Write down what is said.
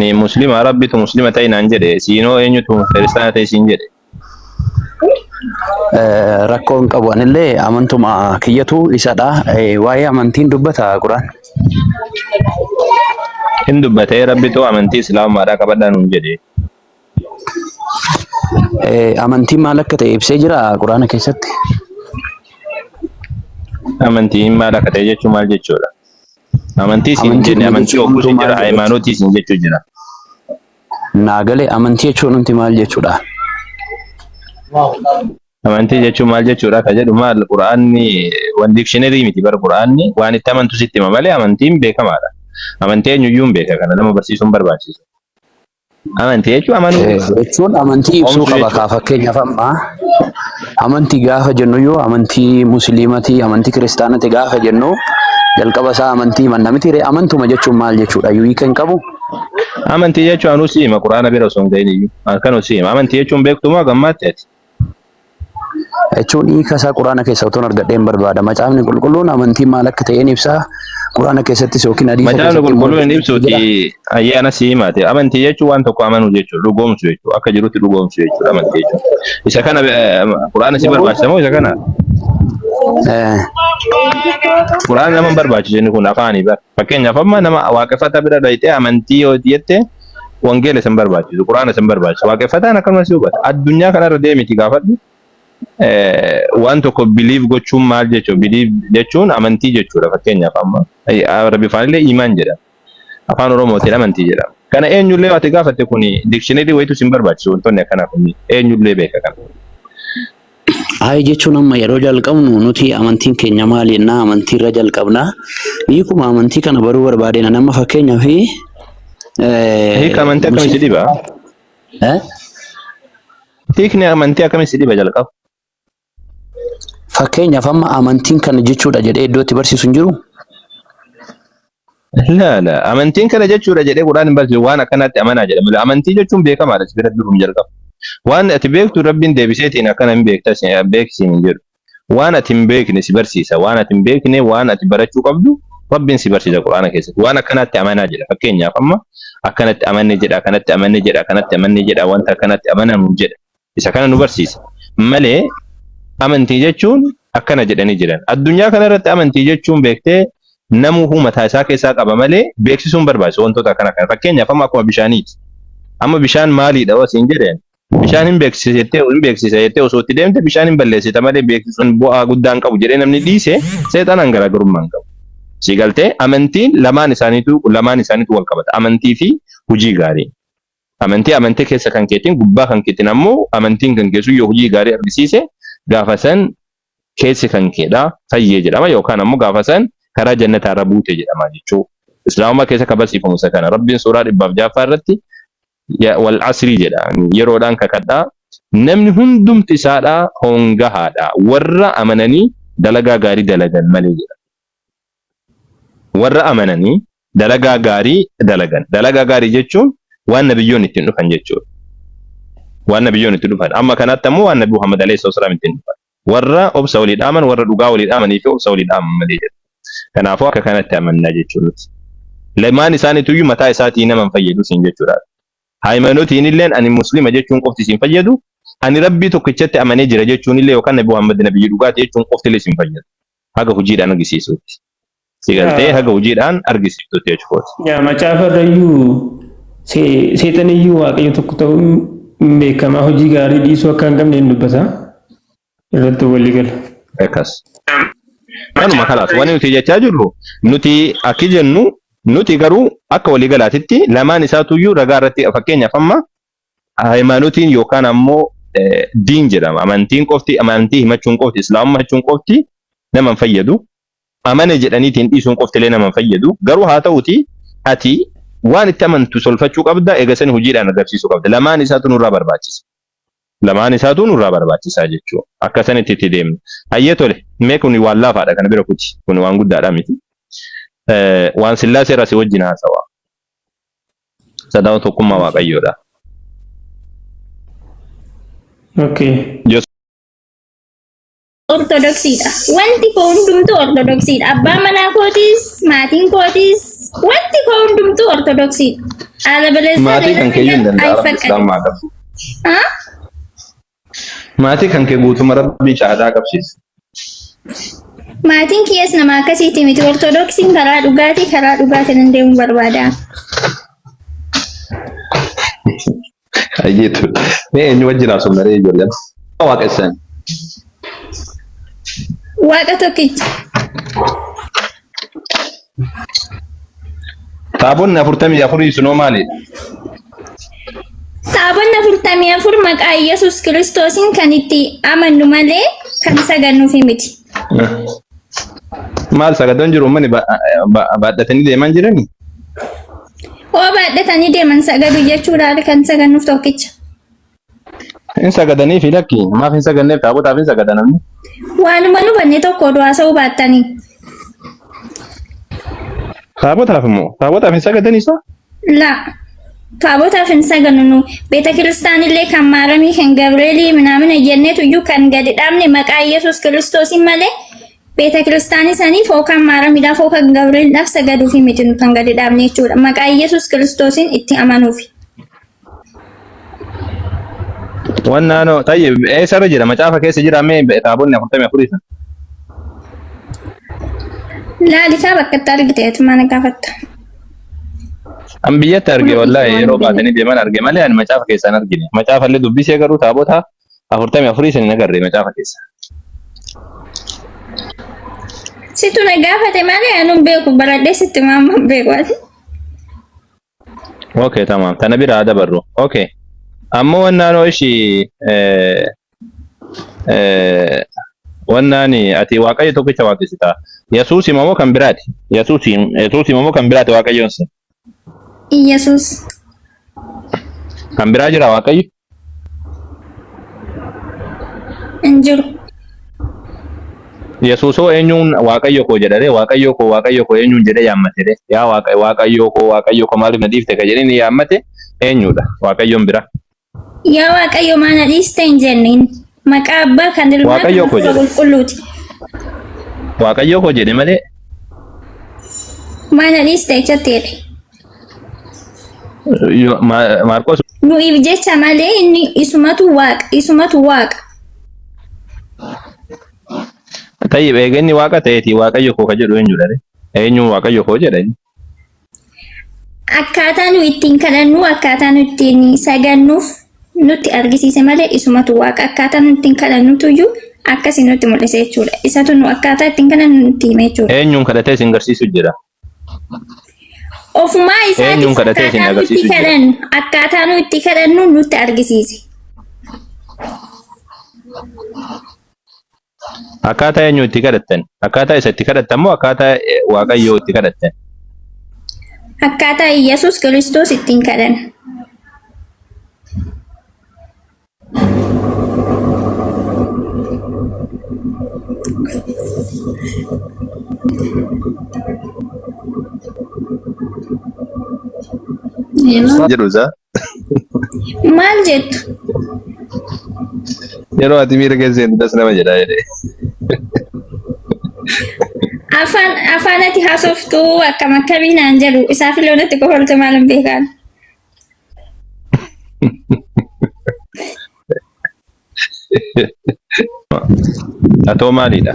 Ani muslima rabbitu muslima ta'i naan jedhe siinoo eenyutu kiristaana ta'i siin jedhe. Rakkoo hin qabu anillee amantuma kiyyatu isadha. Waa'ee amantiin dubbata Quraan. Hin dubbatee rabbitu amantii islaamummaadhaa qabadhaa nuun jedhe. Amantiin maal akka ta'e ibsee jira Quraana keessatti. Amantiin maal akka ta'e jechuun maal jechuudha? Amantii siin hin Amantii jenne dhuma amantii jechuun hogguu hunduu siin maal jira jechuudha? hayimaanotii siin jechuu jira. Naa galee amantii jechuun hundi maal jechuudha? Amantii jechuun maal jechuudha ka jedhu maal quraanni wan dikshinerii miti bar quraanni waan itti amantu sitti hima malee amantiin beekamaadha. Amantii eenyuyyuu hin beeka kana nama barsiisuun barbaachisu. Amantii jechuun amanuu jechuudha. Jechuun amantii ibsuu Omsuu qaba jechuudha. kaa fakkeenyaaf amma amantii gaafa jennu yoo amantii musliimatii amantii kiristaanati gaafa jennu jalqaba isaa amantii himanna miti ree amantuma jechuun maal jechuudha iyyuu hiika hin qabu. Amantii jechuun anuu si hima quraana bira osoo hin gahin iyyuu. Akkanuu si hima. Amantii jechuun beektu moo gammaatti ati? Jechuun hiika isaa quraana keessa utuun argadheen barbaada. Macaafni qulqulluun amantiin maal akka ta'een ibsa. Quraana keessattis yookiin hadiisa Macaafni keessatti immoo qulqulluun hin jira. ibsuuti ayyaana si himaate. Amantii jechuun waan tokko amanuu jechuudha. Dhugoomsu jechuudha. Akka jirutti dhugoomsu jechuudha amantii jechuun. Isa kana quraana si barbaachisa moo isa kana? Quraana nama hin barbaachisu inni kun afaanii bara. Fakkeenyaaf amma nama waaqeffata bira dhayxee amantii yoo jette wangeela isin barbaachisu, quraana isin barbaachisu. Waaqeffataan akkanuma si hubata. Addunyaa kanarra deemiti gaafadhu. Waan tokko biliif gochuun maal jechuudha? Biliif jechuun amantii jechuudha fakkeenyaaf amma. Arabiffaan illee imaan jedhama. Afaan Oromootiin amantii jedhama. Kana eenyullee ati gaafatte kun dikshinerii wayitu isin barbaachisu wantoonni akkanaa kun eenyullee beeka kana. Ayi jechuun amma yeroo jalqabnu nuti amantiin keenya maali jennaa amantii irra jalqabna. Hiikuma amantii kana baruu barbaadeen nama fakkeenyaaf Hiika amantii akkamii si dhiba? Hiikni amantii akkamii si dhiba jalqaba? Fakkeenyaaf amma amantiin kana jechuudha jedhee iddoo itti barsiisu hin jiru. Laa laa amantiin kana jechuudha jedhee Qur'aan hin barsiisu waan akkanaatti amanaa jedha malee amantii jechuun beekamaadha si bira durum jalqaba. Waan ati beektu Rabbiin deebiseetiin akkana hin beekta beeksiin hin jedhu. Waan ati hin beekne si barsiisa waan ati hin beekne waan ati barachuu qabdu Rabbiin si barsiisa Qur'aana keessatti waan akkanaatti amanaa jedha fakkeenyaaf amma akkanatti amanne jedha akkanatti amanne jedha akkanatti amanne jedha wanta akkanatti amanamu jedha. Isa kana nu barsiisa. Malee amantii jechuun akkana jedhanii jiran. Addunyaa kana irratti amantii jechuun beektee namuu mataa isaa keessaa qaba malee beeksisuun barbaachisu wantoota akkana kana. Fakkeenyaaf amma akkuma bishaaniiti. Amma bishaan maaliidha yoo siin jedheen bishaan hin beeksisa jettee hin beeksisa jettee osoo itti deemte bishaan hin balleessita malee beeksisuun bu'aa guddaa hin qabu jedhee namni dhiise seexanaan garaagarummaa hin qabu. Si galtee amantiin lamaan isaaniitu wal qabata. Amantii fi hojii gaarii. Amantii amantee keessa kan keetiin gubbaa kan keetiin ammoo amantiin kan keessu yoo hojii gaarii argisiise gaafa san keessi kan keedha fayyee jedhama yookaan ammoo gaafa san karaa jannataa irra buute jedhama jechuu. Islaamummaa keessa kan barsiifamu isa kana. Rabbiin suuraa 106ffaa irratti wal asrii jedha yeroodhaan kakadhaa namni hundumti isaadhaa hongahaadha warra amananii dalagaa gaarii dalagan malee jedha. Warra amananii dalagaa gaarii dalagan. Dalagaa gaarii jechuun waan nabiyyoonni ittiin dhufan jechuudha. Waan nabiyyoonni ittiin dhufan. Amma kanatti ammoo waan Nabi Muhammad alayhi salaam ittiin dhufan. Warra obsa walii dhaaman, warra dhugaa walii dhaamanii fi obsa walii dhaaman malee jedha. Kanaafuu akka kanatti amannaa jechuudha. Lamaan isaaniituyyuu mataa isaatii nama hin fayyadu siin jechuudha. Haayimanotiin illeen ani muslima jechuun qofti siin fayyadu. Ani rabbii tokkichatti amanee jira jechuun illee yookaan Nabi Muhammad nabiyyi dhugaati jechuun qofti illee siin fayyadu. Haga hojiidhaan argisiisuutti. Si galtee haga hojiidhaan argisiiftutti jechuudha. Yaa macaafa irrayyuu seexaniyyuu waaqayyo tokko ta'uun hin beekamaa hojii gaarii dhiisuu akka hin qabne hin dubbata. Irratti walii gala. Akkas. Kanuma kalaas wanni nuti jechaa jirru nuti akki jennu nuti garuu akka waliigalaatitti lamaan isaatuyyuu ragaa irratti fakkeenyaaf amma hayimaanotiin yookaan ammoo diin jedhama. Amantiin qofti amantii himachuun qofti islaamummaa himachuun qofti nama hin fayyadu. Amane jedhaniitiin dhiisuun qofti illee nama hin fayyadu. Garuu haa ta'uti ati waan itti amantu solfachuu qabda eega sani hojiidhaan agarsiisuu qabda. Lamaan isaatu nurraa barbaachisa. Lamaan isaatu nurraa barbaachisaa jechuudha. Akka sanitti itti deemna. Hayyee tole mee kun waan laafaadha kana bira kuti. Kun waan guddaadha miti. Waan sillaasee irraa si wajjin haasawa. Sadan tokkummaa Waaqayyoodha. Okay. Jos Ortodoksiidha. Wanti koo hundumtuu Ortodoksiidha. Abbaan manaa kootis, maatiin kootis, wanti koo hundumtuu Ortodoksiidha. Haala Maatii baleessaa kan keeyyuu hin danda'a Rabbi ayfaqqadu. Islaamaa qaba. Ha? Maatii kan kee guutuma Rabbii caadaa qabsiisa. Maatiin kiyyaas nama akkasiiti miti. Ortodoksiin karaa dhugaatii karaa dhugaatiin hin deemu barbaada. Ayyeetu. Mee eenyu wajjin haasofna ree ijoolleen? Waaqessan. Waaqa tokkicha. Taabonni 44 sunoo maalidha? Taabonni 44 maqaa Yesuus Kiristoosiin kan itti amannu malee kan sagannuufi miti. Maal sagadan jiru uummanni baadhatanii deemaa jiranii? Hoo baadhatanii deeman sagadu jechuudha kan sagannuuf tokkicha. Hin sagadanii fi lakki maaf hin saganneef taabotaaf hin sagada namni. Waanuma nu banne tokko oduu haasa'uu baattanii. Taabotaaf immoo taabotaaf hin sagadanii isaa? La. Taabotaaf hin sagannu nu. Beeta kiristaanillee kan Maaramii kan Gabreelii minaamina jenneetu iyyuu kan gadi dhaabne maqaa Yesuus Kiristoosiin malee beeta kiristaanii saniif yookaan Maaramiidhaaf yookaan Gabreeliidhaaf sagaduufi miti nu kan gadi dhaabne jechuudha. Maqaa Yesuus Kiristoosiin itti amanuufi. Waan naannoo tayyee eessarra jira macaafa keessa jira mee taabonni 44 sana. Laalisaa bakka itti argite ati mana gaafatta. An biyyatti arge Kun wallaahi waan yeroo hin beekne. baatanii deeman arge malee ani macaafa keessaan argine. Macaafa illee dubbisee garuu taabota 44 sana hin agarre macaafa keessa. Situ na gaafate malee anu hin beeku baradhee sitti maama hin beeku ati. Okay, tamam. Tana bira haa dabarru. Okay. Ammoo wannaan ishii wannaan ati Waaqayyo tokkicha waaqessita. Yesuus immoo kan biraati. Yesuus Yesuus immoo kan biraati Waaqayyoon sun. Iyyasuus. Kan biraa jira Waaqayyo? Hin jiru. Yesuusoo eenyuun Waaqayyo koo jedhare Waaqayyo koo Waaqayyo koo eenyuun jedhee yaammate ree? Yaa Waaqa Waaqayyo koo Waaqayyo koo maaliif na dhiifte ka jedhee inni yaammate eenyudha? Waaqayyoon bira. Yaa Waaqayyo maa na dhiiste hin jenne. Maqaa abbaa kan ilmaa kan Waaqayyo koo hafuura jedhe. qulqulluuti. Waaqayyo koo jedhe malee Maa na dhiiste jechatti jedhe. Maarqos Nu'iif jecha malee inni isumatu waaqa isumatu waaqa. Tayyib eega inni waaqa ta'eeti waaqayyo koo ka jedhu eenyudha ree? Eenyuun waaqayyo koo jedha inni? Akkaataa nu ittiin kadhannu akkaataa nu ittiin sagannuuf nutti argisiise malee isumatu waaqa akkaataa nu ittiin kadhannutu iyyuu akkasii nutti mul'ise jechuudha. Isatu nu akkaataa ittiin kadhannu nutti hime jechuudha. Eenyuun kadhatee isin garsiisu jira? Ofumaa isaatiif Eenyuun kadhatee isin akkaataa nu itti agarsiisu jira? kadhannu akkaataa nu itti kadhannu nutti argisiise. Akkaataa eenyu itti kadhattan? Akkaataa isa itti kadhattan moo akkaataa Waaqayyoo itti kadhattan? Akkaataa Iyyasuus Kiristoos ittiin kadhannu. Jedhu isaa Maal jettu? Yeroo ati miira keessa seentu das nama jedha jedhee. Afaan afaan ati haasoftu akkam akkamii naan jedhu isaaf illee natti kofalte maal hin beekaan. Atoo maalidha?